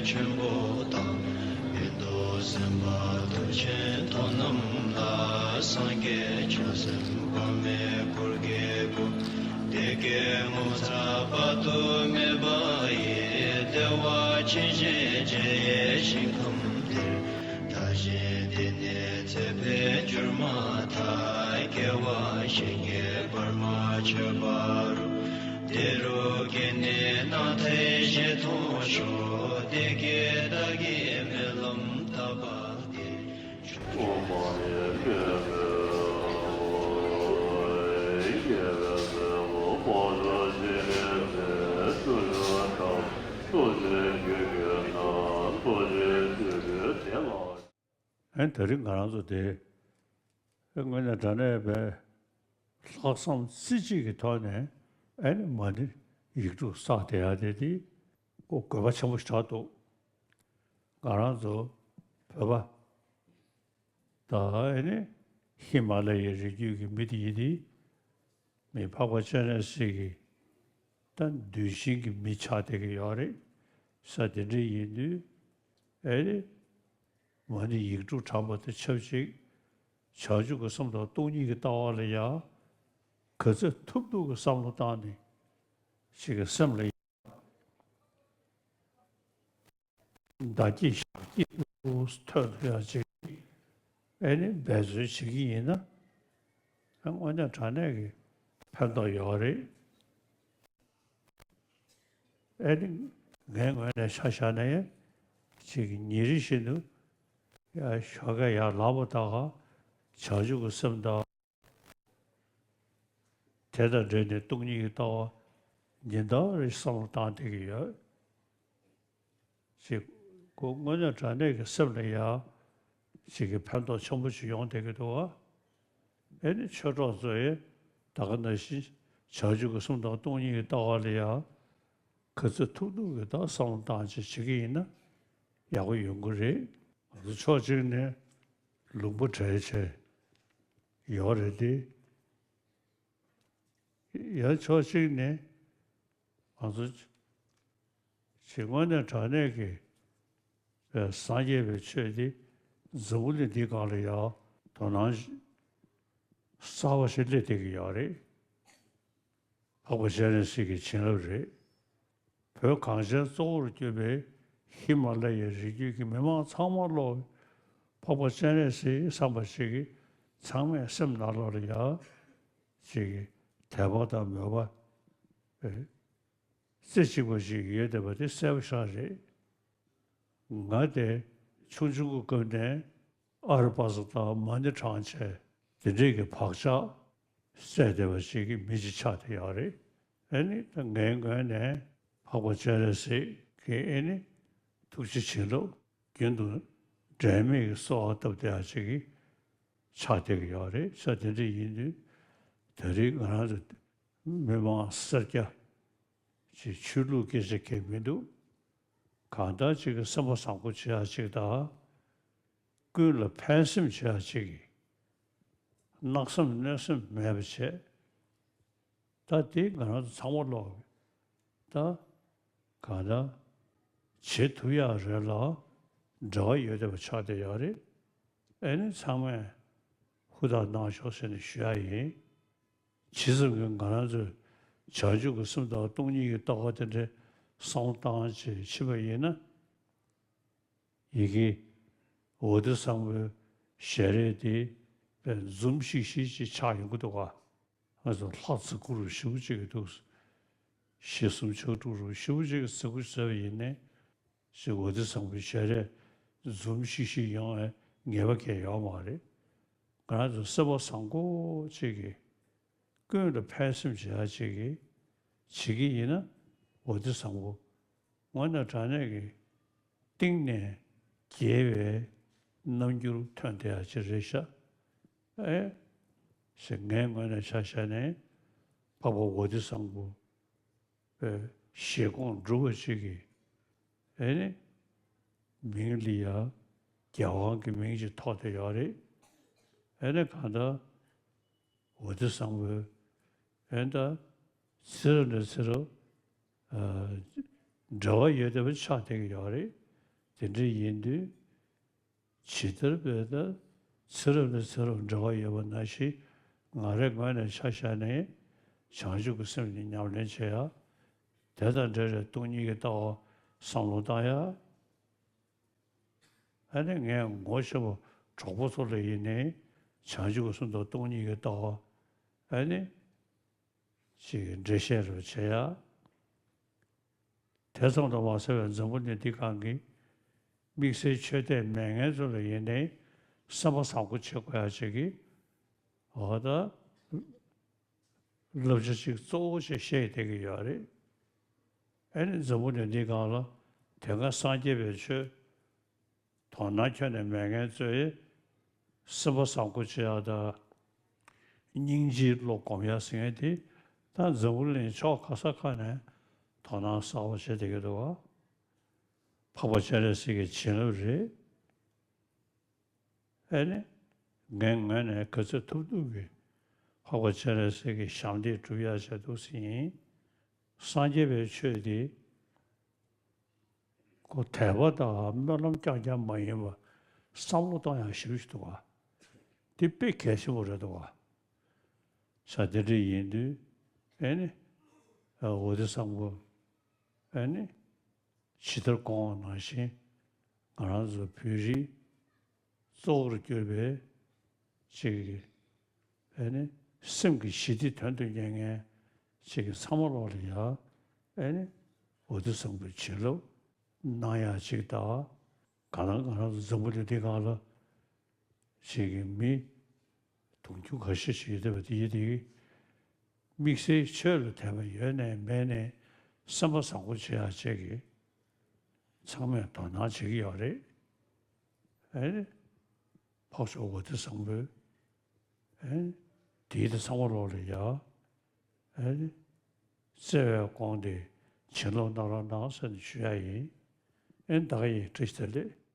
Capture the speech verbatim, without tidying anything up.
ཆེན་པོ་དང་། ཡོན་ཏུ་སེམས་དཔའ་མཐུ་ཆེན་ཐོབ་རྣམས་ལ། སངས་རྒྱས་བྱང་སེམས་དཔག་མེད་འཁོར་གྱིས་བསྐོར། བདེ་སྐྱིད་ངོ་མཚར་དཔག་ཏུ་མེད་པ་ཡི། བདེ་བ་ཅན་ཞེས་བྱ་བའི་ཞིང་ཁམས་དེར། བདག་གཞན་བདེ་གནས་ཚེ་འཕོས་གྱུར་མ་ཐག། སྐྱེ་བ་གཞན་གྱིས་བར་མ་ཆོད་པ་རུ། དེ་རུ་སྐྱེས་ནས་སྣང་མཐའི་ཞལ་མཐོང་ཤོག། བདེ་སྐྱིད་བདག་གིས་སྨོན་ལམ་བཏབ་པ་དེས། ཨེ་ད་རིང་ང་རང་ཚོ་དེ། དངོས་གནས་དྲང་གནས་པའི་ལྷག་བསམ་རྩེ་གཅིག་གི་ཐོག་ནས་ཨེ་ནི་མ་ཎི་ཡིག་དྲུག་བསགས་བསྡད་ཡ་དེ་དེ་ཁོ་དགོས་པ་ཆེན་པོ་ཞིག་ཆགས་འདུག་ང་རང་ཚོ་བོད་པ་ད་ཨེ་ནི་ཧི་མ་ལ་ཡའི་རི་རྒྱུད་ཀྱི་མི་དེ་ཡིན་དེ། མི་འཕགས་པ་སྤྱན་རས་གཟིགས་ཀྱི་ད་གདུལ་ཞིང་གི་མི་ཆགས་བསྡད་ཀྱི་ཡོད་རེད། ས་དེ་འདྲ་ཡིན་དུས་ཨེ་རེད། མ་ཎི་ཡིག་དྲུག་བགྲངས་པ་དང་ཆབས་ཅིག་བྱང་ཆུབ་ཀྱི་སེམས་དང་སྟོང་ཉིད་ཀྱི་ལྟ་བ་ལ་ཡང་ག་ཚོད་ཐུབ་ཐུབ་ཀྱི་བསམ་བློ་བཏང་ནས་ཅིག་གི་སེམས་ལ་བདག་བསྐྱེད་ཞབས་བསྐྱེད་དུ་ཐོན་ཐུབ་ཡ་ཅིག་ཨེ་ནི་འབད་བརྩོན་བྱེད་ཀྱི་ཡིན་ན་དངོས་གནས་དྲང་གནས་ཀྱི་ཕན་ཐོགས་ཡོད་རེད། ཨེ་ནི་ངའི་ངོས་ནས་ཆ་བཞག་ན་ཡང་ཅིག་ཉིན་རེ་བཞིན་དུ་ཡ་ཞོགས་ཀས་ཡར་ལངས་པ་དང་བྱང་ཆུབ་ཀྱི་སེམས་དང་། དེ་དང་འབྲེལ་ནས་སྟོང་ཉིད་ཀྱི་ལྟ་བ་ཉིན་ལྟར་རེ་བསམ་བློ་བཏང་བསྡད་ཀྱི་ཡོད། ཅིག་ཁོ་དངོས་གནས་དྲང་གནས་ཀྱི་སེམས་ལ་ཡང་ཅིག་གི་ཕན་ཐོགས་ཆེན་པོ་ཅིག་ཡོང་བསྡད་ཀྱི་འདུག་བ། ཨེ་ནི་ཆོས་གྲོགས་ཚོ་ཡིས་ད་ག་ནང་བཞིན་བྱང་ཆུབ་ཀྱི་སེམས་དང་སྟོང་ཉིད་ཀྱི་ལྟ་བ་ལ་ཡང་ག་ཚོད་ཐུབ་ཐུབ་ཀྱི་ད་བསམ་བློ་བཏང་བྱས་བྱེད་ཀྱི་ཡིན་ན་ཡག་པོ་ཡོང་གི་རེད། ང་ཚོ་ཕྱོགས་གཅིག་ནས་ལུང་པ་བྲལ་བྱས་ཡོད་རེད་དེ། ཡང་ཕྱོགས་གཅིག་ནས་ང་ཚོ་ཞིག་དངོས་གནས་དྲང་གནས་ཀྱི་སངས་རྒྱས་པའི་ཆོས་འདི་འཛམ་བུ་གླིང་འདིའི་སྒང་ལ་ཡང་དོ་སྣང་གསར་བ་ཞིག་སླེབས་བསྡད་ཀྱི་ཡོད་རེད། འཕགས་པ་སྤྱན་རས་གཟིགས་ཀྱི་བྱིན་རླབས་རེད། བོད་གངས་ཅན་གཙོ་བོར་གྱུར་པའི་ཧི་མ་ལ་ཡའི་རི་རྒྱུད་ཀྱི་མི་མང་ཚང་མ་ལོ། འཕགས་པ་སྤྱན་རས་གཟིགས་བསམ་པ་ཞིག་གིས་ཚང་མས་སེམས་ནང་ལོགས་ལ་ཡང་ཅིག་དད་པ་དང་མོས་པ་རྩེ་གཅིག་པ་ཞིག་ཡོད་བསྡད་པ་དེ་གསལ་པོ་ཤར་རེད། ང་དེ་ཆུང་ཆུང་གི་སྐབས་ནས་ཨ་རུ་པ་ཙ་དང་མ་ཎི་བགྲངས་བྱས་དེ་འདྲས་ཀྱི་བག་ཆགས་སད་བསྡད་པ་ཞིག་གི་མི་ཅིག་ཆགས་བསྡད་ཡོད་རེད། ཨེ་ནི་ད་ངའི་ངོས་ནས་འཕགས་པ་སྤྱན་རས་གཟིགས་ཀྱི་ཨེ་ནི་ཐུགས་རྗེ་བྱིན་རླབས་རྒྱུན་དུ་འབྲལ་མེད་ཀྱི་གསོལ་བ་བཏབ་བསྡད་ཡ་ཅིག་གི་ཆགས་བསྡད་ཀྱི་ཡོད་རེད། ས་དེ་འདྲ་ཡིན་དུས་ད་རེས་ང་རང་ཚོ་མི་མང་སེར་སྐྱ་ཅིག་ཆོས་ལུགས་སྐད་ཆ་གང་མི་འདུག་གང་ལྟར་ཅིག་གི་སེམས་པ་བཟང་པོ་བྱེད་ཡ་ཅིག་དང་། ཀུན་ལ་ཕན་སེམས་བྱེད་ཡ་ཅིག་གི་གནག་སེམས་གནོད་སེམས་མེད་པ་བྱས། ད་དེ་ང་རང་ཚོ་ཚང་མ་ལོག་ད་གང་ལྟར་བྱེད་ཐུབ་ཡག་རེད་ལ་འབྲེལ་བ་ཡོད་བསྡད་པ་ཆགས་བསྡད་ཡོད་རེད། ཨེ་ནི་ཚང་མས་ཧུར་ཐག་གནང་ཤོག་ཟེར་ནས་ཞུ་ཡ་ཡིན། ཇི་ཙམ་གྱིས་ང་རང་ཚོས་བྱང་ཆུབ་ཀྱི་སེམས་དང་སྟོང་ཉིད་ཀྱི་ལྟ་བ་དེ་འདྲའི་བསམ་བློ་བཏང་བྱས་ཕྱིན་པ་ཡིན་ན། ཡི་གེ་འོད་སྡེ་བཟང་པོའི་ཞལ་རས་དེ་དཔེ་འཛུམ་ཤིག་ཤིག་ཅིག་ཆགས་ཡོང་གི་འདུག་ག་ང་ཚོ་ལྷ་བརྩི་བཀུར་ཞེ་པོ་ཅིག་གི་འདུག་གཞི་གསུམ་ཕྱག་དྲུག་རུ་ཞེ་པོ་ཅིག་གི་བརྩི་བཀུར་བྱས་པ་ཡིན་ནའི་ཞིག་འོད་སྡེ་བཟང་པོའི་ཞལ་རས་འཛུམ་ཤིག་ཤིག་ཡོང་བའི་ངེས་པ་གང་ཡོད་མ་རེད། ང་རང་ཚོ་སེམས་པ་བཟང་པོ་ཅིག་གིས་ཀུན་ལ་ཕན་སེམས་བྱེད་ཡ་ཅིག་གིས་བྱེད་ཀྱི་ཡིན་ན་འོད་སྡེ་བཟང་པོ་དངོས་གནས་དྲང་གནས་ཀྱི་གཏིང་ནས་དགེ་བའི་རྣམ་འགྱུར་ཐོན་བསྡད་ཡ་ཅིག་རེད་ཤག་ཨེ། ཞེས་ངའི་ངོས་ནས་ཆ་བཞག་ནས་འཕགས་པ་འོད་སྡེ་བཟང་པོ་པའི་བཞེད་དགོངས་སྒྲུབ་པ་ཅིག་གིས་ཨེ་ནི་མིང་ལ་ཡང་རྒྱལ་དབང་གི་མིང་ཅིག་ཐོགས་བསྡད་ཡོད་རེད། ཨེ་ནི་གང་ལྟར་འོད་སྡེ་བཟང་པོས་ཨེ་ད་ཚེ་རབས་ནས་ཚེ་རབས་འབྲེལ་བ་ཡོད་བསྡད་པ་ཆགས་བསྡད་ཀྱི་ཡོད་རེད། དེ་འདྲ་ཡིན་དུས། ཇི་ལྟར་བས་ན་ཚེ་རབས་ནས་ཚེ་རབས་འབྲེལ་བ་ཡོད་པ་ནང་བཞིན། ང་རའི་ངོས་ནས་ཆ་བཞག་ནས་བྱང་ཆུབ་ཀྱི་སེམས་ཉིད་ཉམས་ལེན་བྱེད་ཡ། དེ་དང་འབྲེལ་བའི་སྟོང་ཉིད་ཀྱི་ལྟ་བ་བསམ་བློ་བཏང་ཡ། ཨ་ནི་ངས་ངོ་ཤེས་པ་གྲོགས་པོ་ཚོ་ལ་ཡིན་ནའི་བྱང་ཆུབ་ཀྱི་སེམས་དང་སྟོང་ཉིད་ཀྱི་ལྟ་བ། ཨ་ནི་ཅིག་འགྲེལ་བཤད་རུ་བྱེད་ཡ། དེ་ཙམ་དུ་མ་ཟད་པའི་འཛམ་བུ་གླིང་འདི་སྒང་གི་དམིགས་བསལ་ཆོས་དད་མེད་མཁན་ཚོ་ལ་ཡིན་ནའི་སེམས་པ་བཟང་པོ་བྱེད་དགོས་ཡ་ཅིག་གི། འོ་ད། བསླབ་བྱ་ཅིག་གཙོ་བོ་ཞིག་བཤད་བསྡད་ཀྱི་ཡོད་རེད། ཨ་ནི་འཛམ་བུ་གླིང་འདི་སྒང་ལ་དེ་སྔ་སངས་རྒྱས་པའི་ཆོས་དོ་སྣང་ཁྱོན་ནས་མེད་མཁན་ཚོས་སེམས་པ་བཟང་པོ་བྱེད་ཡག་དང་། སྙིང་རྗེའི་བློ་སྒོམ་ཡག་ཟེར་མཁན་དེ་ད་འཛམ་བུ་གླིང་ཕྱོགས་ག་ས་ག་ནས་དོ་སྣང་གསར་པ་བྱེད་བསྡད་ཀྱི་འདུག་ག། འཕགས་པ་སྤྱན་རས་གཟིགས་ཀྱི་བྱིན་རླབས་རེད། ཨེ་ནི། ངའི་ངོས་ནས་ག་ཚོད་ཐུབ་ཐུབ་ཀྱིས་འཕགས་པ་སྤྱན་རས་གཟིགས་ཀྱི་ཞབས་འདེགས་སྒྲུབ་ཡག་བྱེད་འདུག་ཟེར་ཡིན། སངས་རྒྱས་པའི་ཆོས་འདི་ཁོ་དད་པ་དང་སྨོན་ལམ་རྐྱང་རྐྱང་མ་ཡིན་པར་བསམ་བློ་གཏོང་ཡག་ཞེ་པོ་ཞིག་འདུག་ག། འདི་དཔེ་གལ་ཆེན་པོ་རེད་འདུག་ག། ས་དེ་འདྲ་ཡིན་དུས། ཨེ་ནི། འོ་དེ་བཟང་པོ། ཨེ་ནི། ཇི་ལྟར་གོང་ནང་བཞིན་ང་རང་ཚོ་བོད་རིགས་གཙོ་བོར་གྱུར་པའི་ཅིག་གི། ཨེ་ནི། སེམས་ཀྱི་ཞི་བདེ་དོན་དུ་གཉེར་མཁན་ཅིག་གི་ཚང་མ་ལོག་ལ་ཡ། ཨེ་ནི། འོ་དེ་བཟང་པོའི་བྱིན་རླབས་གནང་ཡག་ཅིག་དང་། གང་ལྟར་ང་རང་ཚོ་འཛམ་བུ་གླིང་འདི་སྒང་ལ་ཅིག་གི་མི་དུང་ཕྱུར་འགའ་ཤས་ཤིག་ཡོད་བསྡད་པ་དེ་ཡིན་དེ། དམིགས་བསལ་ཆོས་ལ་དད་པ་ཡོད་ནའི་མེད་ནའི་སེམས་པ་བཟང་པོ་བྱེད་ཡག་ཅིག་གི་ཚང་མས་དོ་སྣང་བྱེད་ཀྱི་ཡོད་རེད། ཨེ་ནི། འཕགས་མཆོག་འོ་དེ་བཟང་པོས། ཨེ་ནི། དེའི་དེ་ཚང་མ་ལོག་ལ་ཡ། ཨེ་ནི། བརྩེ་བས་དགོངས་ཏེ་བྱིན་རླབས་གནང་རོགས་གནང་ཟེར་ནས་ཞུ་ཡ་ཡིན། ཨེ་ནི་ད་ག་ཡིན། བཀྲ་ཤིས་བདེ་ལེགས།